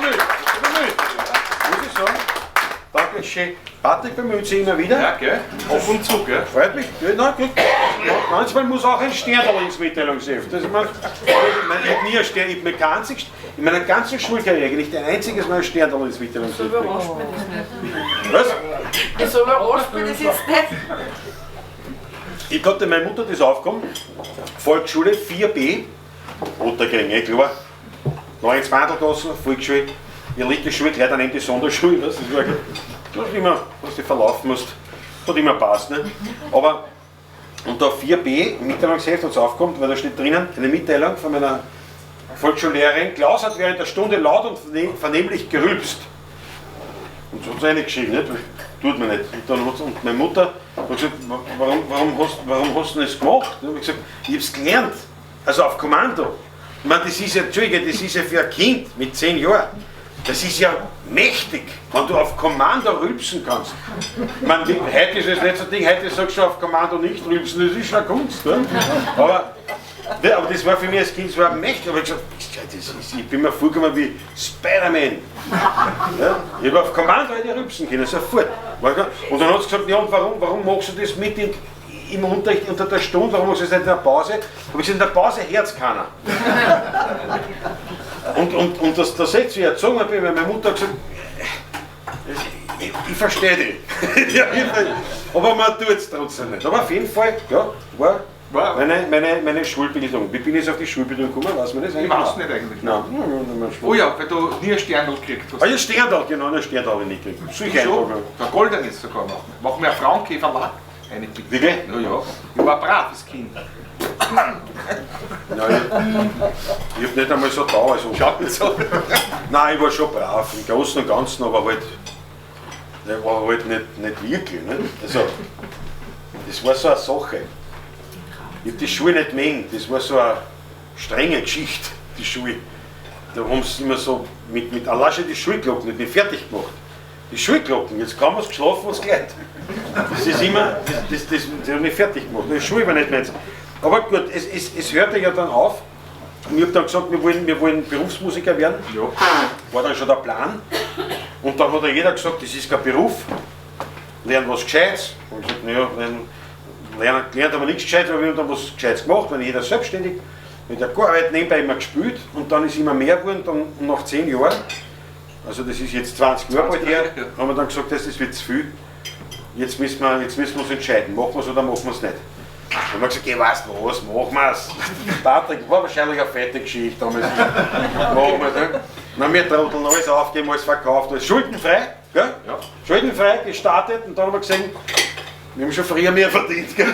Bemüht, bemüht. Muss ich sagen. Danke schön. Patrick bemüht sich immer wieder. Ja, gell? Ab und zu, gell? Freut mich. Ja, nein, gut. Manchmal muss auch ein Sterndal ins Mitteilungsheft. Das, ich hab nie ein Stern, ich hab mir kein einziges, in meiner ganzen Schulkarriere nicht ein einziges Mal ein Sterndal ins Mitteilungsheft. So überrascht mich das nicht. Was? So überrascht mich das jetzt nicht. Ich konnte meine Mutter das aufkommen. Volksschule 4b, Otterkring, eh klar. 9 Wandelgassen, Volksschule. Ihr liegt die Schule gleich daneben die Sonderschule. Das ist wirklich, das ist immer, was du verlaufen musst. Hat immer passt, ne? Aber, und da 4b, im Mitteilungsheft, hat's aufgekommen, weil da steht drinnen eine Mitteilung von meiner Volksschullehrerin. Klaus hat während der Stunde laut und vernehmlich gerülpst. Und so hat sie reingeschrieben, nicht? Tut man nicht. Und dann hat's, und meine Mutter hat gesagt, warum hast du das gemacht? Dann hab ich gesagt, ich hab's gelernt. Also auf Kommando. Ich meine, das ist ja, Entschuldige, das ist ja für ein Kind mit 10 Jahren. Das ist ja mächtig, wenn du auf Kommando rülpsen kannst. Ich meine, die, heute ist das nicht so ein Ding, heute sagst du auf Kommando nicht rülpsen, das ist schon eine Kunst. Ne? Aber, ne, aber das war für mich als Kind, das war mächtig. Aber ich hab gesagt, das ist, ich bin mir vorgekommen wie Spider-Man. Ja? Ich hab auf Kommando heute rülpsen können, sofort. Und dann hat sie gesagt, ja, und warum machst du das mit im Unterricht unter der Stunde, warum machst du das nicht in der Pause? Hab ich gesagt, in der Pause hört's keiner. Und das setzt sich erzogen, weil meine Mutter hat gesagt, ich verstehe dich. Ja, ich verstehe. Aber man tut's trotzdem nicht. Aber auf jeden Fall, ja, war War meine Schulbildung. Wie bin ich jetzt auf die Schulbildung gekommen? Weiß man das eigentlich? Ich weiß nicht eigentlich. Nein. Nein, nein, nein, nein, Oh ja, weil du nie ein Sterndal gekriegt hast. Ah, ja, Sterndal, genau, ein Sterndal habe ich nicht gekriegt. Solche Schon? Eintragung. Der goldenes sogar noch. Mach mir ein Frauenkäferlack. Eine bitte. Wirklich? Ja, ja. Ich war ein braves Kind. Nein, ich hab nicht einmal so da. Also. Schaut nicht so. Nein, ich war schon brav, im Großen und Ganzen, aber halt, ne, war halt nicht wirklich. Ne? Also, das war so eine Sache. Ich hab die Schule nicht mögen, das war so eine strenge Geschichte, die Schule. Da haben sie immer so mit allein schon die Schulglocken nicht mehr fertig gemacht. Die Schulglocken, jetzt kaum was geschlafen, was gleich. Das ist immer, das haben nicht fertig gemacht. Die Schule war nicht meins. Aber gut, es hörte ja dann auf. Und ich hab dann gesagt, wir wollen Berufsmusiker werden. Ja. War dann schon der Plan. Und dann hat ja jeder gesagt, das ist kein Beruf. Lern was Gescheites. Und ich gesagt, naja, gelernt haben wir nichts Gescheites, aber wir haben dann was Gescheites gemacht, weil jeder selbstständig. Mit der Arbeit nebenbei immer gespielt und dann ist immer mehr geworden, dann nach 10 Jahren, also das ist jetzt 20 Jahre bald her, 20 Jahre, ja. haben wir dann gesagt, das wird zu viel. Jetzt müssen wir uns entscheiden, machen wir's oder machen wir's nicht. Dann haben wir gesagt, geh, weißt du was, machen wir's. Patrick, war wahrscheinlich eine fette Geschichte damals. Machen wir's, ne? Na, wir Trotteln, alles aufgegeben, alles verkauft, alles schuldenfrei, gell? Ja. Schuldenfrei gestartet und dann haben wir gesehen, wir haben schon früher mehr verdient. Gell?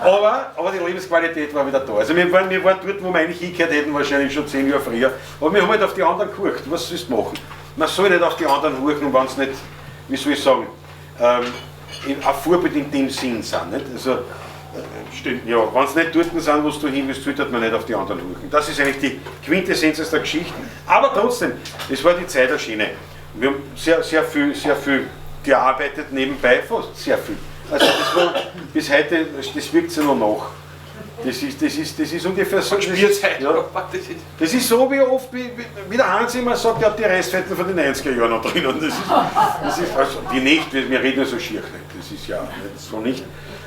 Aber die Lebensqualität war wieder da. Also wir waren dort, wo wir eigentlich hingehört hätten, wahrscheinlich schon 10 Jahre früher. Aber wir haben halt auf die anderen gehorcht. Was sollst du machen? Man soll nicht auf die anderen horchen, wenn es nicht, wie soll ich sagen, ein Vorbild in dem Sinn sind. Nicht? Also, Stimmt. Ja, wenn es nicht dort sind, wo du hin willst, sollte man nicht auf die anderen horchen. Das ist eigentlich die Quintessenz aus der Geschichte. Aber trotzdem, es war die Zeit der Schiene. Wir haben sehr, sehr viel, sehr viel gearbeitet nebenbei, fast sehr viel. Also das war bis heute, das wirkt sich noch nach. Das ist ungefähr so. Man spürt's heute Ja. noch, das ist Das ist so wie oft, wie der Hans immer sagt, er hat die Restfetten von den 90er Jahren noch drinnen. Das ist, das ist, also die nicht, wir reden ja so schier nicht, das ist ja nicht so nicht.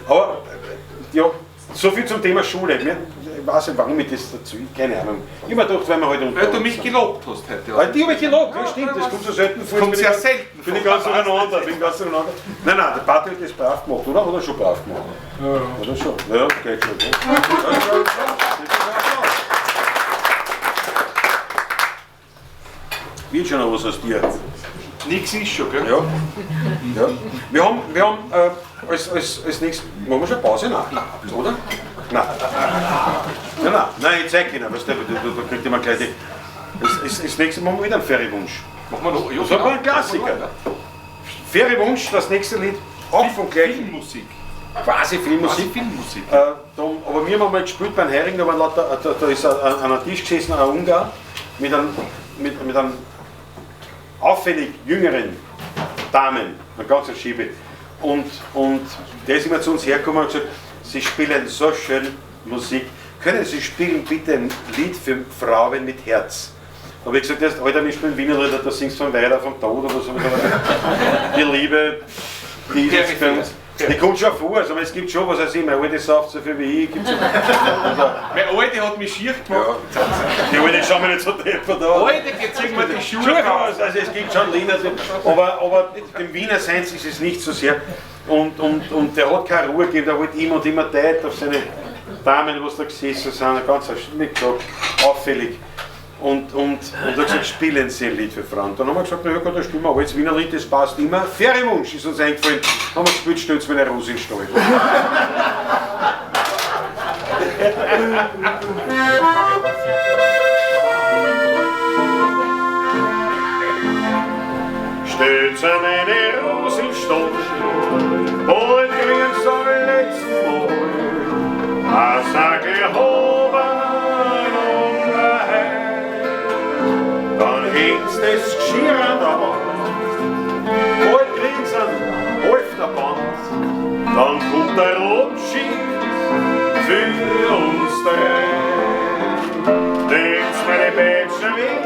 Aber ja, so viel zum Thema Schule. Ich weiß nicht, warum ich das dazu, keine Ahnung. Immer gedacht, weil wir halt unter Weil du uns mich sind. gelobt hast heute. Weil die hab ich gelobt, ja, Ja, stimmt, ja, das was- kommt so selten vor. Kommt Bin ich sehr ganz- selten Bin ich vor. ganz durcheinander, bin ganz durcheinander. Nein, nein, der Patrick hat das brav gemacht, oder? Hat er schon brav gemacht? Ja, ja. Hat er schon? Ja, geht schon. Ja. Wird schon noch was aus dir. Nix ist schon, gell? Ja. Ja. Wir haben als nächstes, machen wir schon Pause? Nein. Nein. Oder? Nein. Nein, nein, nein, ich zeig Ihnen, weißt du, da kriegt immer gleich die. Das nächste machen wir wieder einen Ferry-Wunsch. Machen wir noch, ja, Das ist aber ein genau. Klassiker. Machen wir noch, ja. Ferry-Wunsch, das nächste Lied, auch vom gleichen. Filmmusik. Quasi Filmmusik. Quasi Filmmusik. Da, aber wir haben mal gespielt beim Hering, da, waren lauter, da, da ist an einem Tisch gesessen ein Ungar mit einem auffällig jüngeren Damen, ein ganzer Schiebe. Und der ist immer zu uns hergekommen und gesagt, Sie spielen so schön Musik, können Sie spielen bitte ein Lied für Frauen mit Herz? Da habe ich gesagt, das, Alter, wir spielen Wiener Lieder, da singst du von weiter vom Tod oder so. Die Liebe, die ist jetzt bei uns. Die kommt schon vor, also es gibt schon, was weiß ich, meine Alte sauft so viel wie ich. Gibt's schon. Meine Alte hat mich schier gemacht. Ja. Die Alte schauen mir nicht so deppert an. Alte geht irgendwann die Schuhe raus. Also es gibt schon Lieder, aber dem Wiener Seins ist es nicht so sehr. Und der hat keine Ruhe gegeben, der wollte immer und immer Zeit auf seine Damen, was da gesessen sind, ganz, wie gesagt, auffällig. Und hat gesagt, spielen Sie ein Lied für Frauen. Dann haben wir gesagt, na ja gut, dann spielen wir aber jetzt Wiener Lied, das passt immer. Ferienwunsch ist uns eingefallen. Haben wir gespielt, stellt's mir eine Rose in den Stall. Stellt's mir eine Rose in den Stall, bald kriegen's zum letzten Mal. A sag ich, dann hängst das Geschirr an der Wand, bald kriegen's einen Halfterband, dann kommt der Abschied für uns drei. Nehmt's meine Bätsche mit,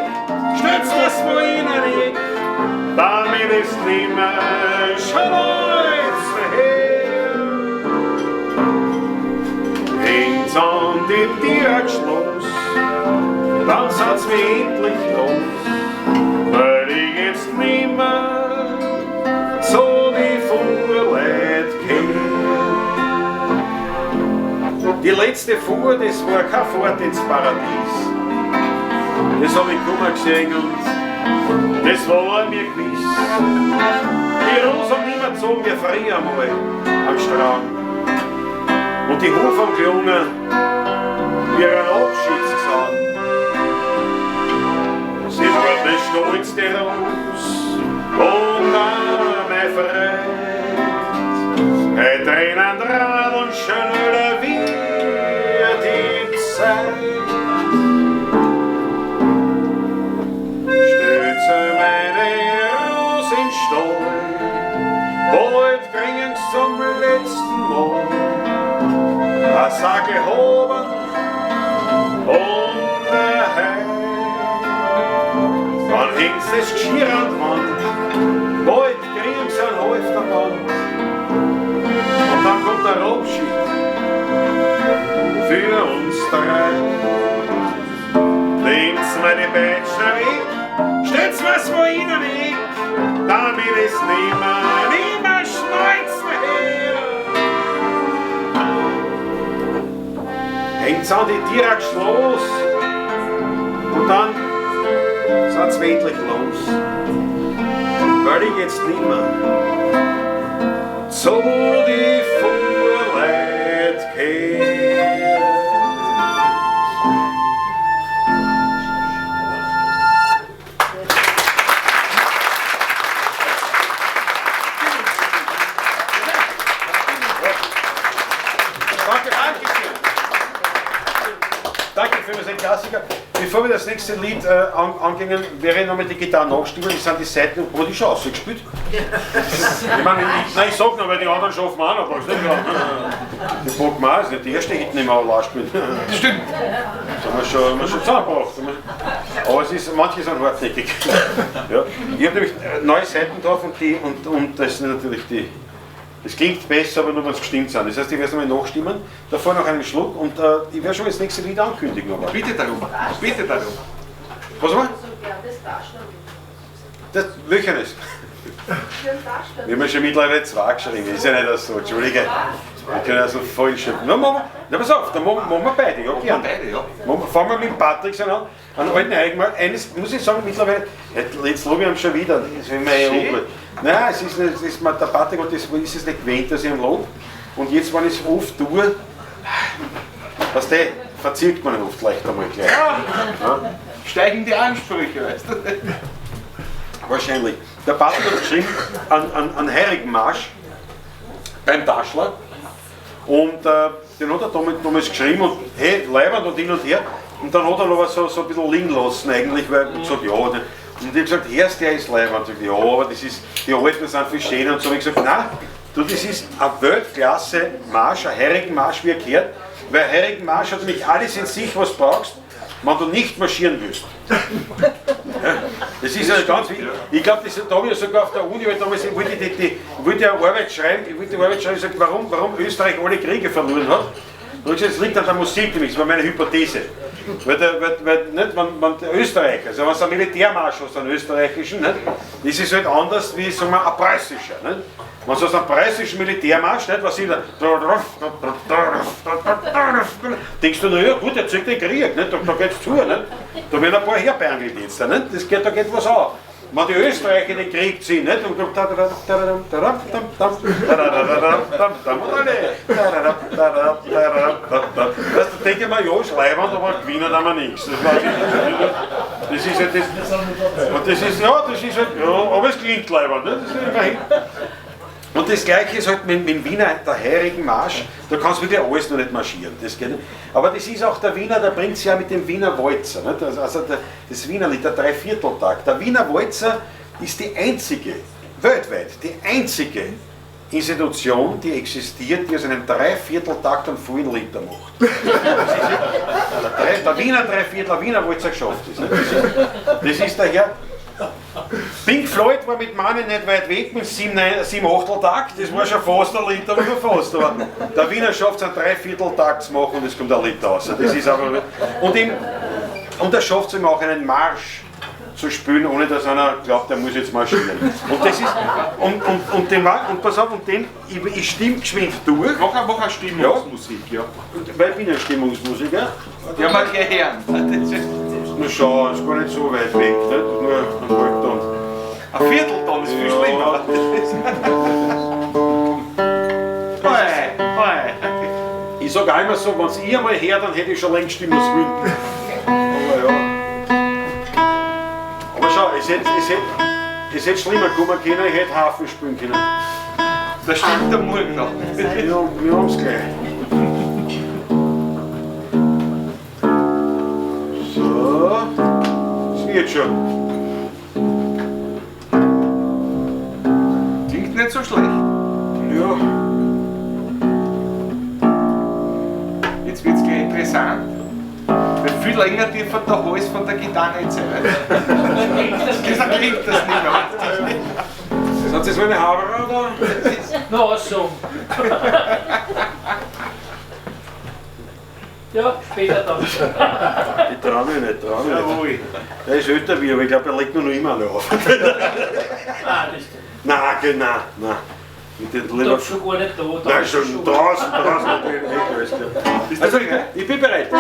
stellt's mir's mal in ein Eck, damit es nimmer schneuzen her. Hängt's an die Tür geschlossen, dann sind's mir endlich los, weil ich jetzt nimmer zu die Fuhrleut kehr. Die letzte Fuhr, das war keine Fahrt ins Paradies. Das hab ich kummer gesehen und das war mir gewiss. Die Rose haben nimmer gezogen wie früher einmal am Strand. Und die Hof haben gelungen wie ein Abschiedsgesang. Sie war der stolzste Rose und auch mein Freund. Heute rennen Rad und schöner wird die Zeit. Stütze meine Rose in Stall, bald kriegen's zum letzten Mal. A Sackel hoben und heim. Dann hängt's das Geschirr an die Wand, bald kriegen's einen Halfterband. Und dann kommt der Abschied für uns drei. Nehmt's meine Bätscher weg, stellt's mir's wo in den Eck, damit es nimmer, nimmer schneuzen her. Hängt's an die Tiere geschloss und dann sind's wir endlich los, weil ich jetzt nimmer zu die Fuhrleut kehr. Danke, danke schön. Danke für den Klassiker. Bevor wir das nächste Lied angehen, werde ich noch mit der Gitarre nachstimmen. Das sind die Saiten, wo die schon ausgespielt. Ich meine, nein, ich sag noch, weil die anderen schaffen auch noch. Nicht? Die packen wir auch, das ist nicht die erste Hit, die wir allein spielen. Stimmt. Das haben wir schon zusammengebracht. Aber es ist, manche sind hartnäckig. Ja. Ich habe nämlich neue Saiten drauf und, und das sind natürlich die. Es klingt besser, aber nur wenn es gestimmt sind. Das heißt, ich werde es nochmal nachstimmen, davor noch einen Schluck und ich werde schon das nächste Lied ankündigen. Aber. Bitte darum, bitte darum. Was war? Das, welches? Wir haben ja schon mittlerweile zwei geschrieben, ist ja nicht so, Entschuldige. Wir können ja so voll schippen. Na, machen wir, na, pass auf, dann machen wir beide, ja, gern. Beide, ja. Fangen wir mit Patrick an, einen alten Eigenmal. Eines muss ich sagen, mittlerweile, jetzt lobe ich ihn schon wieder, das ist mir eh ungut. Nein, es ist nicht, es ist, der Patrick hat das, ist es nicht gewöhnt, dass ich ihn lobe. Und jetzt, wenn ich es oft tue, weißt du, verzirkt man ihn oft leicht einmal gleich. Ja. Ja. Steigen die Ansprüche, weißt du? Wahrscheinlich. Der Patrick hat geschrieben, an Heiligenmarsch beim Daschler. Und den hat er damals geschrieben und hey, leibend und hin und her. Und dann hat er noch so ein bisschen liegen lassen eigentlich, weil er gesagt, ja. Und ich habe gesagt, erst der ist leibend. Und ich gesagt, ja, aber das ist, die Alten sind viel schöner. Und so habe ich gesagt, nein, du, das ist ein Weltklasse-Marsch, ein Heiligenmarsch, wie er gehört. Weil Heiligenmarsch hat nämlich alles in sich, was du brauchst, wenn du nicht marschieren willst. Das ist ja ganz wichtig. Ich glaube, da habe ich sogar auf der Uni, weil damals wollte ich, wollte eine Arbeit schreiben, ich wollte eine Arbeit schreiben, ich sag, warum Österreich alle Kriege verloren hat. Und ich gesagt, es liegt an der Musik, nämlich, das war meine Hypothese. Weil nicht, wenn der Österreicher, also wenn es ein Militärmarsch hast, einen österreichischen, nicht, das ist halt anders wie, sagen wir, ein preußischer. Nicht? Wenn du einen preußischen Militärmarsch, nicht, was ich da, denkst du, na ja, gut, er zeigt den Krieg, nicht, da geht's zu, nicht? Da werden ein paar herbeangelt jetzt, nicht? Das geht, da geht was an. Wenn die Österreicher den Krieg ziehen, nicht? Und das denke ich mir, ja, ist leibend, aber gewinnen haben wir nichts. Das ist ja das. Und das ist, ja, das ist halt, ja, aber es klingt leibend, ne? Das ist immerhin. Und das Gleiche ist halt mit dem Wiener, der heurigen Marsch, da kannst du wirklich alles noch nicht marschieren. Das geht nicht. Aber das ist auch der Wiener, der bringt es ja mit dem Wiener Walzer. Nicht? Also das Wienerlied, der Dreivierteltakt. Der Wiener Walzer ist die einzige, weltweit, die einzige Institution, die existiert, die aus einem Dreivierteltakt einen vollen Liter macht. Das ist, der Wiener Dreiviertel, der Wiener Walzer geschafft ist. Nicht? Das ist daher. Pink Floyd war mit Mani nicht weit weg mit 7/8-Takt, das war schon fast ein Liter, aber nur fast. Aber der Wiener schafft es, einen Dreivierteltakt zu machen und es kommt ein Liter raus. Das ist aber, und er schafft es ihm auch, einen Marsch zu spielen, ohne dass einer glaubt, er muss jetzt marschieren. Und das ist, und pass auf, und den, ich stimme geschwind durch. Mach eine Stimmungsmusik, ja. Weil ich bin ein Stimmungsmusiker. Ja, mal gleich hören. Na schau, ist gar nicht so weit weg, nicht? Nur ein Halbton. Ein Viertelton ist viel schlimmer. Ich sag auch immer so, wenn's ich einmal her, dann hätte ich schon längst Stimmungswillen. Aber ja. Aber schau, es hätte schlimmer kommen können, ich hätte Hafen spielen können. Das stimmt am Morgen noch. Ja, wir haben's gleich. So, es wird schon. Klingt nicht so schlecht. Ja. Jetzt wird's gleich interessant. Weil viel länger dürfen der Hals von der Gitarre nicht sein. Das klingt das nicht mehr. Sind das meine Haare oder? Na, so. Ja, später dann. Ich trau mich nicht, trau mich nicht. Der ist älter wie ich, aber ich glaube, er legt nur noch immer alle auf. Nein, das stimmt. Nein, genau, nein. Mit den Du bist schon gar nicht da. Nein, schon draußen, draußen. Also, ich bin bereit.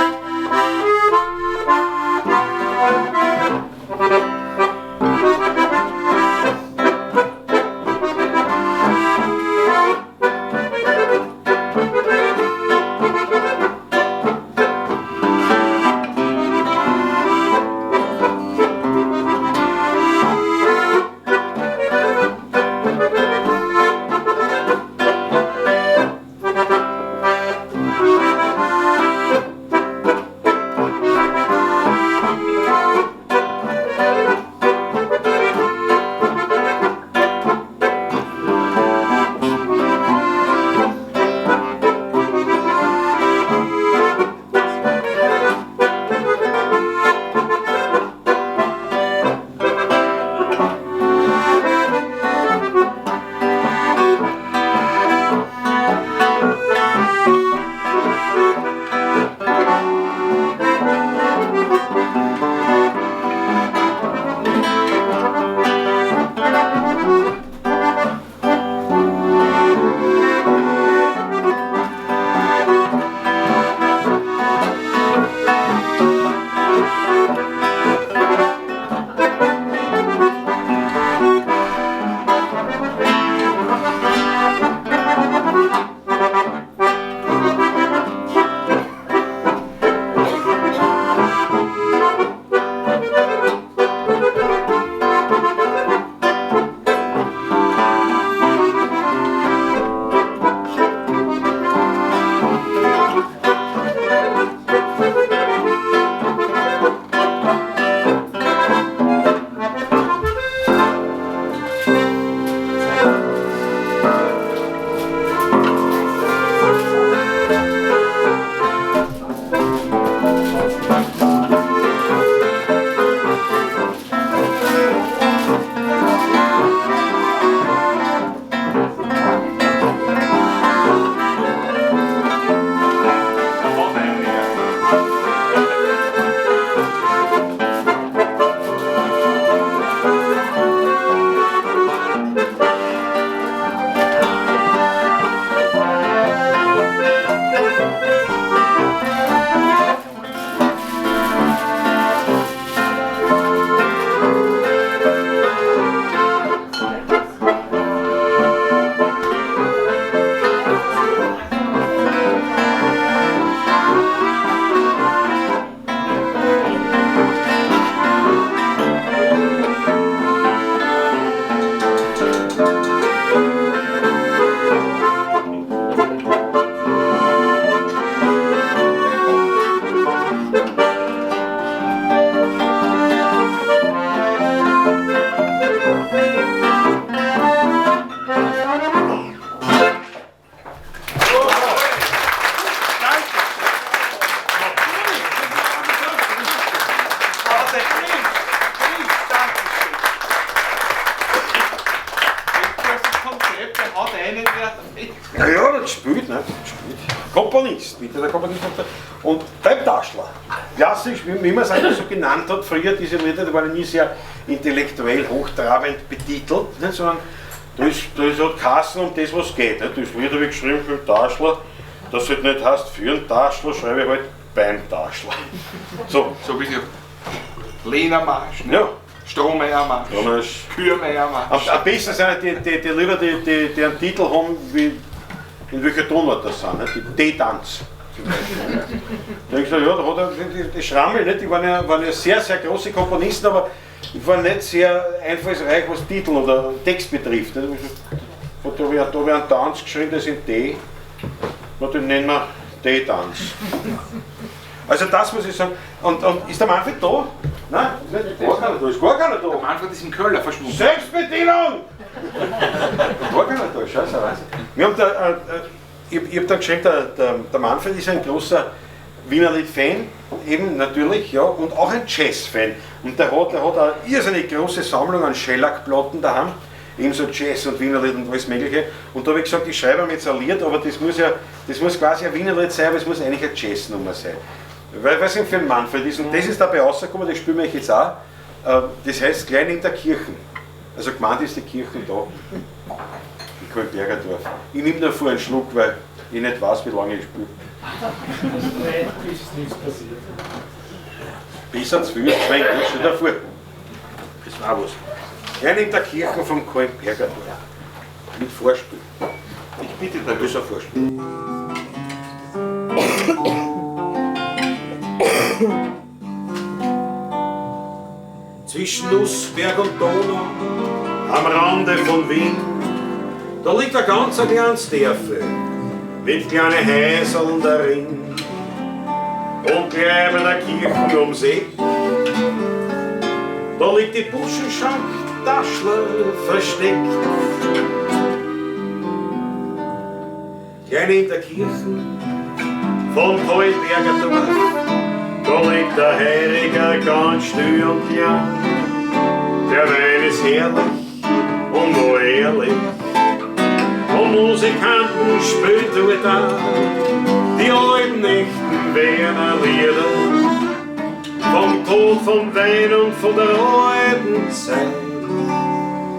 gespielt. Komponist, bitte, der Komponist. Und beim Taschler. Klassisch, wie man es einfach so genannt hat, früher diese Lieder, die waren nie sehr intellektuell hochtrabend betitelt, nicht, sondern da ist halt Kassen um das, was geht. Nicht? Das Lied habe ich geschrieben für den Taschler, das halt nicht heißt für den Taschler, schreibe ich halt beim Taschler. So. So wie Lena Marsch, ne? Ja. Strohmeier Marsch, Kürmeier Marsch. Am besten sind die Lieder, die einen Titel haben, wie, in welcher Tonart das sind, ne? Die D-Tanz. Da habe ich gesagt, ja, da hat er die Schrammel, nicht? Die waren ja sehr, sehr große Komponisten, aber die waren nicht sehr einfallsreich, was Titel oder Text betrifft. Nicht? Da habe ich einen Tanz geschrieben, das ist in D, na, den nennen wir D-Tanz. Also das muss ich sagen. Und ist der Manfred da? Nein, nicht, gar keiner da, ist gar keiner da. Der Manfred ist im Köller verschwunden. Selbstbedienung! Gar keiner da, scheiße, weiß ich. Wir haben da, ich hab da geschrieben, der Manfred ist ein großer Wienerlied-Fan, eben natürlich, ja, und auch ein Jazz-Fan. Und der hat eine irrsinnig große Sammlung an Schellackplatten daheim, eben so Jazz und Wienerlied und alles Mögliche. Und da habe ich gesagt, ich schreibe ihm jetzt ein Lied, aber das muss quasi ein Wienerlied sein, aber es muss eigentlich eine Jazznummer sein. Weil es für einen Manfred ist. Und das ist dabei rausgekommen, das spielen wir jetzt auch. Das heißt Klein in der Kirche. Also gemeint ist die Kirche da, in Kahlenbergerdorf. Ich nehme davor einen Schluck, weil ich nicht weiß, wie lange ich spiele. Bis ist nichts passiert. Besser zu viel, zwei Stell dir vor. Das war was. Klein in der Kirche vom Kahlenbergerdorf. Mit Vorspiel. Ich bitte da. Das ist ein Vorspiel. Zwischen Nussberg und Donau, am Rande von Wien, da liegt ein ganz kleines Dörfl mit kleinen Häuseln darin und gleich bei der Kirche ums Eck. Da liegt die Buschenschank Taschler versteckt. Klein in der Kirche vom Kahlenbergerdorf, da liegt der Heiriger ganz still und klein. Der Wein ist herrlich und nur ehrlich, und Musikanten spielt dort auch. Die alten echten Wiener Lieder, vom Tod, vom Wein und von der alten Zeit.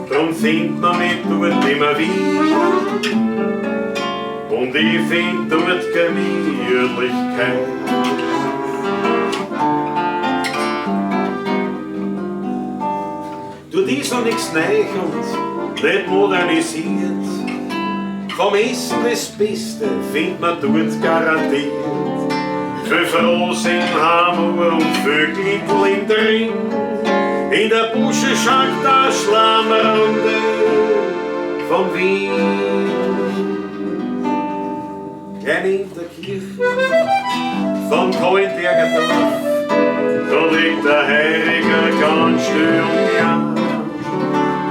Drum findet man mich dort immer wieder, und ich find dort Gemütlichkeit. Dort ist noch nichts neu und nicht modernisiert. Vom Essen das Beste findet man dort garantiert. Viel Frohsinn, Hammer und viel Glück drin. In der Buschenschank der Schlammrande von Wien. Klein in der Kirche vom Kahlenbergerdorf, da liegt der Heiriger ganz still und klein.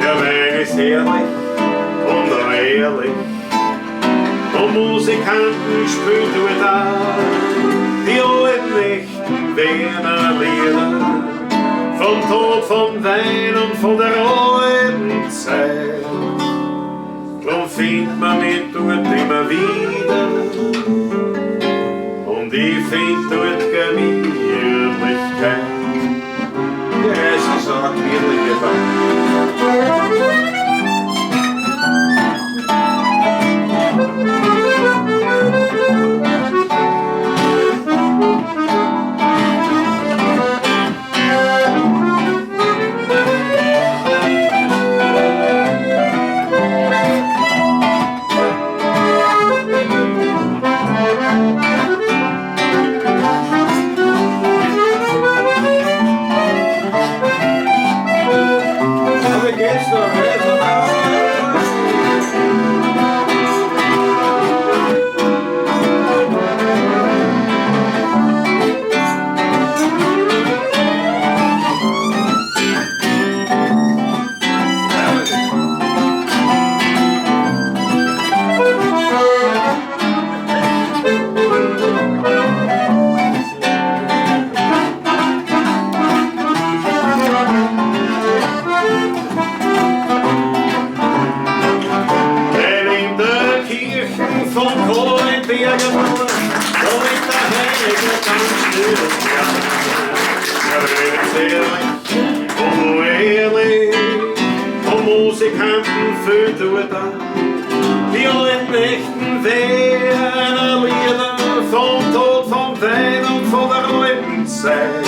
Der Wein ist herrlich und auch ehrlich, und Musikanten spielen dort auch die alten echten Wiener Lieder, vom Tod, vom Wein und von der alten Zeit. Drum findet man mich dort immer wieder, und ich find dort Gemütlichkeit. Ja, es ist auch eine gemütliche Bank. Aber geht's noch, Bekannten viel dort an. Die alten echten Werner Lieder vom Tod, vom Wein und von der alten Zeit.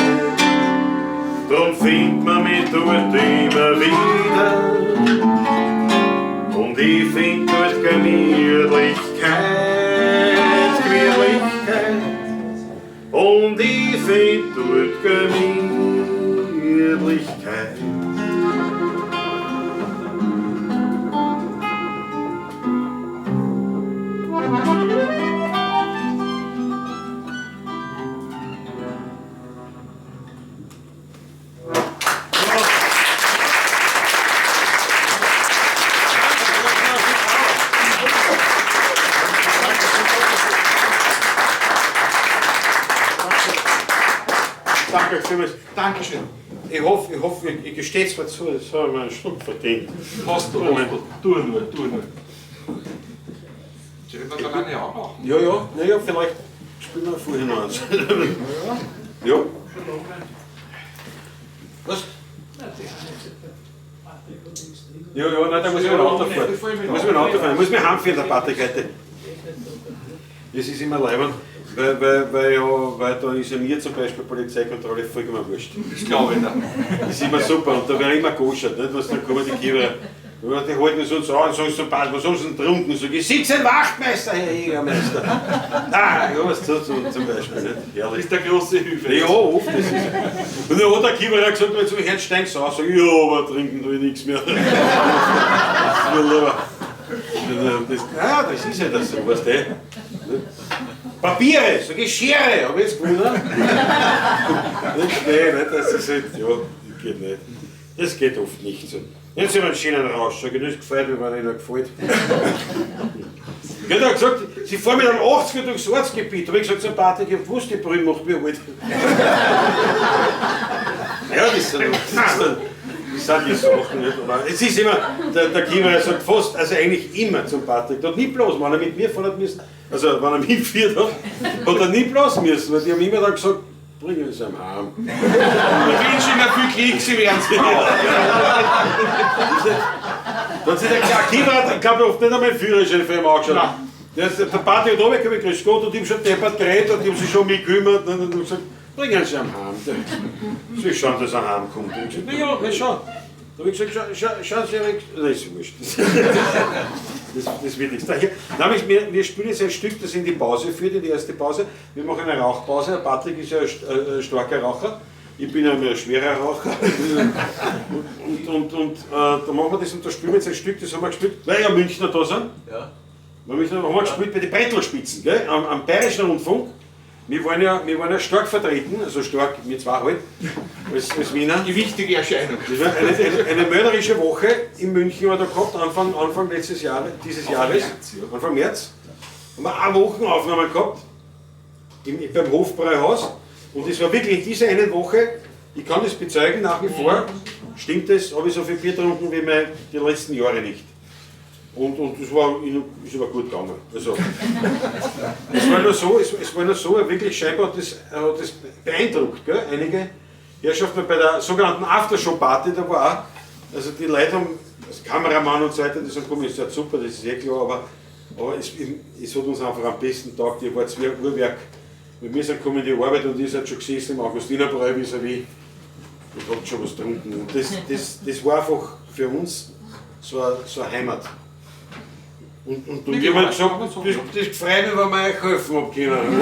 Drum findet man mich dort immer wieder und ich find dort Gemütlichkeit, Gemütlichkeit. Und ich find dort Gemütlichkeit. Danke vielmals. Dankeschön. Ich hoffe, ich gestehe zwar zu, das habe ich mir einen Schluck verdient. Hast du, hast du. Tu nur, tu nur. Sollen wir dann eine auch machen? Ja, ja, naja, vielleicht spielen wir vorher noch eins. Ja. Was? Ja, ja, nein, da muss ich mit dem Auto fahren. Da muss ich mit dem Auto fahren. Ich muss mich heimfahren, der Patrick heute. Das ist immer leibend, weil da ist ja mir zum Beispiel Polizeikontrolle vollkommen wurscht. Das glaube ich nicht. Das ist immer super und da werde ich immer geoschert, nicht? Was dann kommen die Kiewer. Die halten uns an und sagen so, was haben sie denn getrunken? Sag ich, 17 Wachtmeister, Herr Jägermeister. Nein, ja, was so zum Beispiel, nicht? Herrlich. Das ist der große Hilfe. Ja, oft. Das ist. Und dann hat der Kiewer gesagt, wenn sie mich steigen, so, sag ich, ja, aber trinken tue ich nichts mehr. Das ist ja, das ist ja das so, weißt du. Papiere, sag ich, Schere, hab ich jetzt gewundert? Nein, das ist halt, ja, das geht nicht. Das geht oft nicht so. Jetzt sind wir einen schönen Rausch, sag ich, das gefällt mir, wenn ihnen gefällt. Ich habe gesagt, sie fahren mit einem 80er durchs Ortsgebiet. Da habe ich gesagt zum Patrick, ich hab gewusst, die Brühe macht mir alt. Ja, das sind die Sachen, nicht? Aber es ist immer, der Kiewer sagt fast, also eigentlich immer zum Patrick, der hat nie bloß, wenn er mit mir fahren hat müssen, also wenn er mitgeführt hat, hat er nie bloß müssen, weil die haben immer dann gesagt, bringen Sie ihn heim. Ich wünsche Ihnen viel Glück, Sie werden es brauchen. Dann hat sich der Kiewer, ich glaube, oft nicht einmal den Führerschein für ihn angeschaut. Der Patrick hat runtergekommen, grüß Gott, und ihm schon deppert geredet und die haben sich schon mitgekümmert und haben gesagt, bringen Sie ihn heim. Sie schauen, dass er heimkommt. Und ich gesagt, na ja, na schau. Da habe ich gesagt, schauen Sie, das ist wurscht. Das wird nichts. Nein, wir spielen jetzt ein Stück, das in die Pause führt, in die erste Pause. Wir machen eine Rauchpause. Der Patrick ist ja ein starker Raucher. Ich bin ja ein schwerer Raucher. Und da machen wir das und da spielen wir jetzt ein Stück, das haben wir gespielt, weil ja Münchner da sind. Ja. Münchner haben wir gespielt bei den Brettl-Spitzen, gell? Am Bayerischen Rundfunk. Wir waren ja stark vertreten, also stark, wir zwei halt, als Wiener. Die wichtige Erscheinung. Das war eine mörderische Woche in München war da gehabt, Anfang letztes Jahr, dieses Jahres, März, ja. Anfang März. Haben wir eine Wochenaufnahme gehabt, beim Hofbräuhaus. Und es war wirklich in dieser einen Woche, ich kann das bezeugen, nach wie vor, stimmt es, habe ich so viel Bier getrunken wie mein, die letzten Jahre nicht. Und das war, ist aber gut gegangen. Also, es war nur so, es war nur so, wirklich scheinbar hat das beeindruckt, gell? Einige Herrschaften bei der sogenannten Aftershow-Party, da war auch, also die Leute haben, also Kameramann und so weiter, die sagen, komm, ist ja super, das ist eh klar, aber es hat uns einfach am besten taugt, ihr wart wie ein Uhrwerk. Wir sind gekommen in die Arbeit und ihr seid schon gesessen im Augustinerbräu vis-à-vis und habt schon was getrunken. Und das war einfach für uns so eine Heimat. Und wir haben gesagt, das freut mich, wenn wir euch helfen haben können.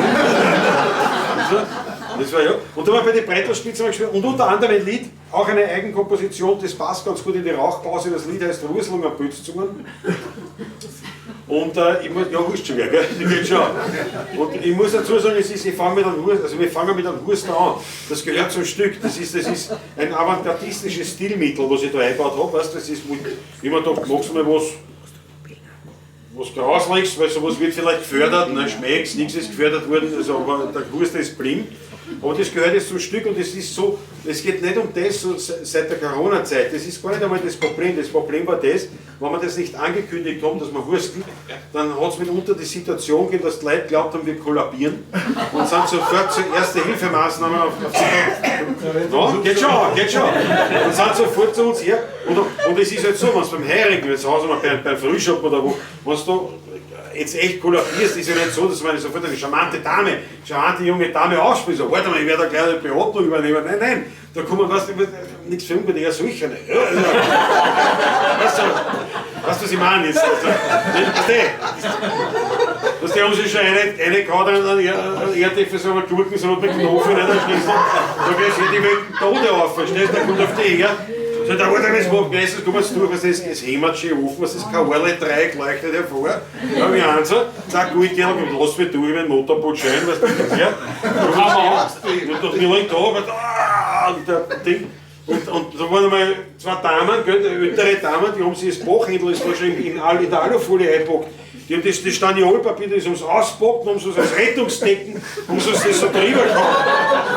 Das war ja. Und da haben wir bei den Brettl-Spitzen gespielt und unter anderem ein Lied, auch eine Eigenkomposition, das passt ganz gut in die Rauchpause, das Lied heißt Ruslunger Pützungen. Und ich muss, ja, wurscht schon wieder, gell? Das geht schon. Und ich muss dazu sagen, es ist, ich fang mit einem Hust, also wir fangen mit einem Husten an. Das gehört zum Stück, das ist ein avantgardistisches Stilmittel, was ich da eingebaut habe, weißt du, das ist, immer da, machst du mal was Grausliches, weil sowas wird vielleicht gefördert, ne, schmeckt's, nichts ist gefördert worden, also, aber der Husten ist blind. Aber das gehört jetzt zum Stück und es ist so, es geht nicht um das so seit der Corona-Zeit, das ist gar nicht einmal das Problem war das, Wenn wir das nicht angekündigt haben, dass wir husten, dann hat es mitunter die Situation gegeben, dass die Leute glaubt haben, wir kollabieren und sind sofort zur Erste-Hilfemaßnahme auf no, geht schon, geht schon. Und sind sofort zu uns her. Und es ist halt so, wenn es beim Heurigen, jetzt zu Hause mal beim Frühschoppen oder wo, wenn du jetzt echt kollabierst, ist ja nicht so, dass man sofort eine charmante Dame, charmante junge Dame aufspielt. So, warte mal, ich werde da gleich eine Beatmung übernehmen. Nein, nein, da kommen, weißt du, nichts für ungut, eher solche. Ja, also, weißt du, was ich meine jetzt? Also, weißt du, die haben sich schon eine gehauen, an Erdäpfel, so Gurken, so mit Knochen, nicht, da gehst du die Welt Tode auf, verstehst du, da kommt auf die her. So, da hat er das macht, meistens kommen sie durch, was ist, es hämmert schön offen, was ist, K 3 leuchtet hervor. Ja, wie eins, zack, gut, gell, und lass mich durch, mein Motorboot schein, weißt du, ja. Und wir liegen da, und der Ding. Und da waren einmal zwei Damen, gell, ältere Damen, die haben sich das Bachhändel, ist da schon in der Alufolie eingepackt. Die haben das Staniolpapier, das haben sie auspackt und haben sie als Rettungsdecken, haben sie das so drüber gehauen.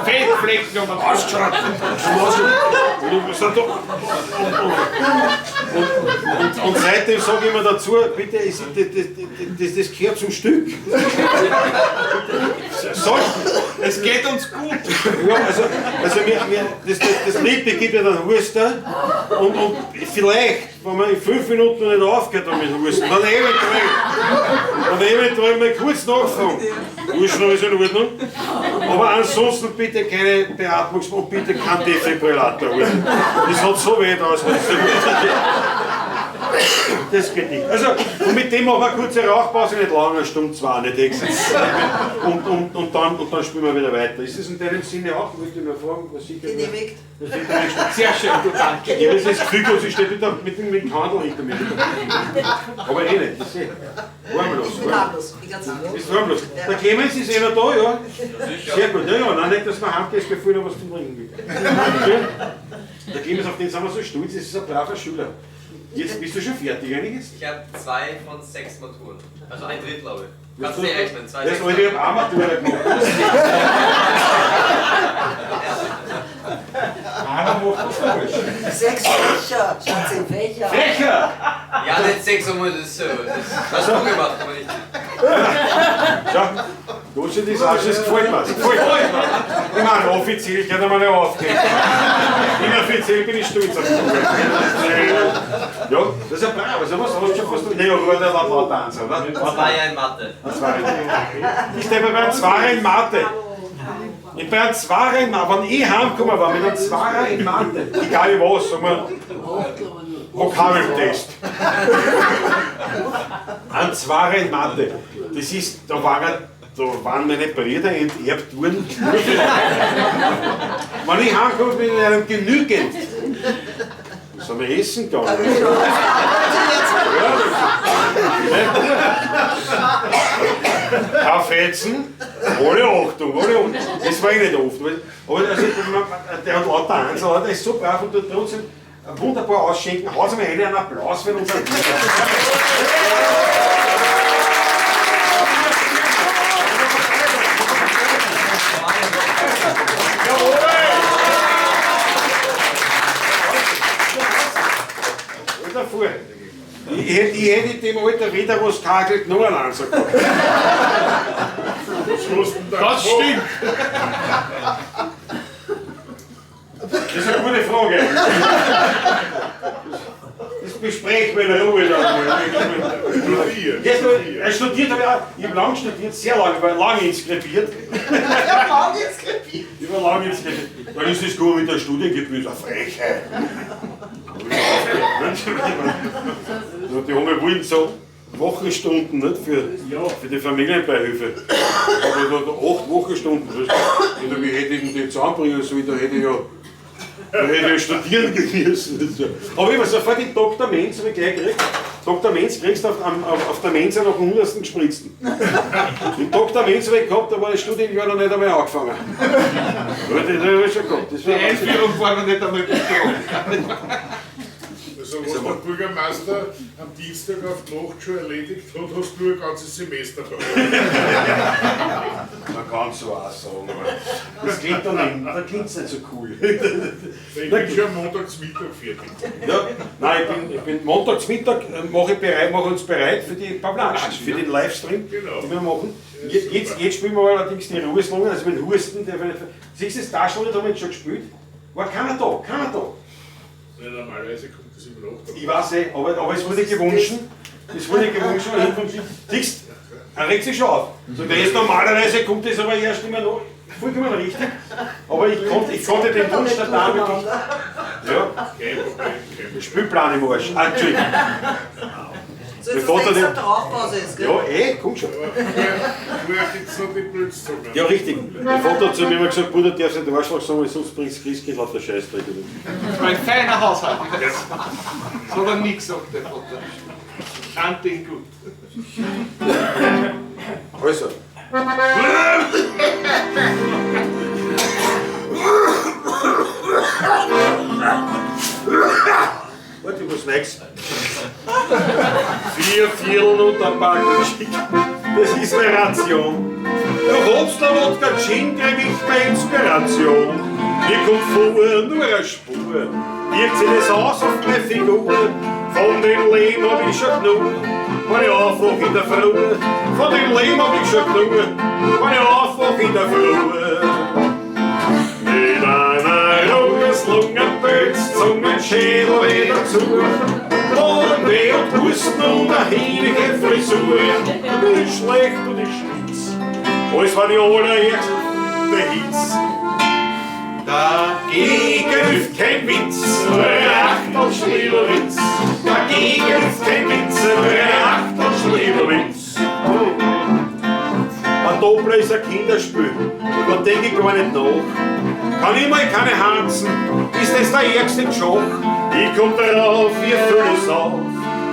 Fettflecken und ausgeschaut. Und seitdem sage ich immer dazu, bitte, das gehört zum Stück. So, es geht uns gut. Ja, also das Lied beginnt ja dann Huster und vielleicht, wenn man in 5 Minuten nicht aufgehört hat mit Husten, dann eventuell mal kurz nachfragen. Husten ist in Ordnung. Aber ansonsten bitte keine Beatmungs- und bitte kein Defibrillator. Das hat so weh aus. Das geht nicht. Also, und mit dem machen wir eine kurze Rauchpause, nicht lange, eine Stunde, zwei, nicht extra. Und dann spielen wir wieder weiter. Ist das in deinem Sinne auch? Ich wollte nur fragen, was ich genehmigt. Sehr schön, du danke. Ich habe das Gefühl, sie steht wieder mit dem Kandel hinter mir. Aber eh nicht, das sehe ich. Harmlos. Ich bin harmlos, ich ganz harmlos. Bist harmlos. Der Clemens ist eh noch da, ja? Sehr gut, ja, ja, nein, nicht, dass wir heimgehst, bevor ich noch was zum Trinken gibt. Der Clemens, auf den sind wir so stolz, das ist ein braver Schüler. Jetzt bist du schon fertig, eigentlich jetzt? Ich habe 2 von 6 Maturen. Also ein Drittel, glaube ich. Kannst du nicht rechnen? 2 Das wollte ich auch Matura gemacht. Einer macht was falsch. 6 Fächer, Schatz, Fächer. Fächer! Ja, nicht 6 einmal das selber. Das hast du gemacht, aber nicht. Schau, Gotze, das auch schon, das gefällt mir. Das gefällt mir. Ich meine, offiziell kann ich mir nicht aufgeben. Inoffiziell bin ich stolz auf dich. Ja, das ist ja brav. Also was hast du schon fast... Nein, ja, war der laut Tanz, oder? 2 in Mathe. Ich stehe bei einem 2 in Mathe. Ich bin ein 2 in Mathe. Wenn ich heimgekommen war mit einem 2 in Mathe, egal was, sagen wir, Vokabeltest. Ein 2 in Mathe. Das ist, da waren meine Brüder enterbt worden. Wenn ich heimkomme, bin ich in einem genügend. Das haben wir essen gegangen. Ja. Kein Fetzen, alle Achtung, alle Achtung. Das war ich nicht oft. Aber also, der hat lauter Einsatz, der ist so brav und tut trotzdem wunderbar ausschenken. Haut mir einen Applaus für unseren. Ich hätte in dem Alter weder was gehagelt noch einen Ansatz gehabt. Das stimmt! Das ist eine gute Frage. Das besprechen wir in der Ruhe dann mal. Studiert habe ich auch. Ich habe lange studiert, sehr lange, ich war lange inskribiert. Ich war lange inskribiert. Dann ist das gut mit der Studiengebühr, das ist eine Frechheit. Die haben ja wollen so Wochenstunden, nicht? Für die Familienbeihilfe. Aber da 8 Wochenstunden. Wenn du mich hätte ich die zusammenbringen sollen, da hätte ich ja studieren müssen. Aber ich war sofort den Dr. Menz, habe ich gleich gekriegt. Dr. Menz kriegst du auf der Mensa noch den 100. gespritzten. Den Dr. Menz habe ich gehabt, da war das Studienjahr noch nicht einmal angefangen. Das habe ich schon gehabt. Das Die Einführung war noch nicht einmal betroffen. Also was der Bürgermeister am Dienstag auf die Nacht schon erledigt hat, hast du ein ganzes Semester gebraucht. Man kann so auch sagen, aber das klingt dann nicht, da klingt es nicht so cool. Ich bin schon am Montag zum Mittag fertig. Ja, nein, ich bin Montagsmittag, mache ich bereit, mache uns bereit für die Pavlatschen, für den Livestream, Genau. den wir machen. Jetzt spielen wir allerdings die Ruheslungen, also mit Husten. Der, siehst du, das Taschenlied haben wir jetzt schon gespielt. War keiner da, keiner da. Nein, normalerweise kommt das immer noch. Ich weiß eh, aber es wurde gewünscht. Es wurde gewünscht. Siehst du, er regt sich schon auf. So, der ist normalerweise kommt das aber erst immer noch. Vollkommen richtig. Aber ich konnte den Wunsch der Dame nicht. Ja. Kein Problem, kein Problem. Spielplan im Arsch. Ah, Entschuldigung. So, jetzt Bevor denkst du du, ob der Rauchpause ist, gell? Ja, eh, kommt schon. Aber vorher gibt's noch die Blödsinn. Ja, richtig. Mein Vater hat zu mir immer gesagt, Bruder, darfst nicht Arschloch sagen, weil sonst bringst du Christkind lauter Scheißdreck. Das war ein feiner Haushalt. Das hat er nie gesagt, der Vater. Kannte ihn gut. Also. Warte, ich muss nichts. 4 Viertel und ein paar Geschick. Das ist meine Ration. Durch Obstler, Wodka, Gin krieg ich meine Inspiration. Mir kommt vor nur eine Spur. Wirkt sich das aus auf meine Figur. Von dem Leben hab ich schon genug. Wenn ich aufwach in der Früh. Von dem Leben hab ich schon genug. Wenn ich aufwach in der Früh. Mit einer Ruheslunge, Pilz, Zungenschädel wieder zu. Magenweh und Husten und eine hinige Frisur. Mir ist schlecht und ich schwitz. Alles war die allererste Hitz. Dagegen hilft kein Witz, nur ein Achtel Schliebewitz. Dagegen hilft kein Witz, nur ein Achtel Schliebewitz. Ein Doppler ist ein Kinderspiel, da denk ich gar nicht nach. Kann ich mal keine Hansen, ist das der ärgste Joch? Ich komm darauf, ihr füllt es auf,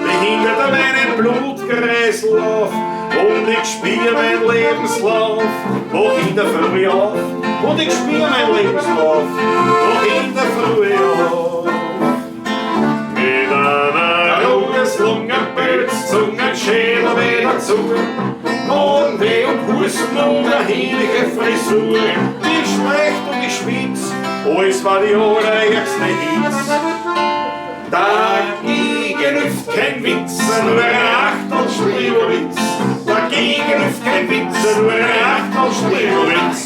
behindert er meinen Blutkreislauf. Und ich spiel mein Lebenslauf, mach in der Früh auf. Und ich spiel mein Lebenslauf, mach in der Früh auf. Mit einer Ruheslunge, Pilz, Zungenschädel wieder zu. Magenweh und Husten und eine hinige Frisur. Ich schlecht und ich schwitz, alles war die allerärgste Hitz. Dagegen hilft kein Witz, nur ein Achtel Schliebewitz. Dagegen hilft kein Witz, nur ein Achtel Schliebewitz.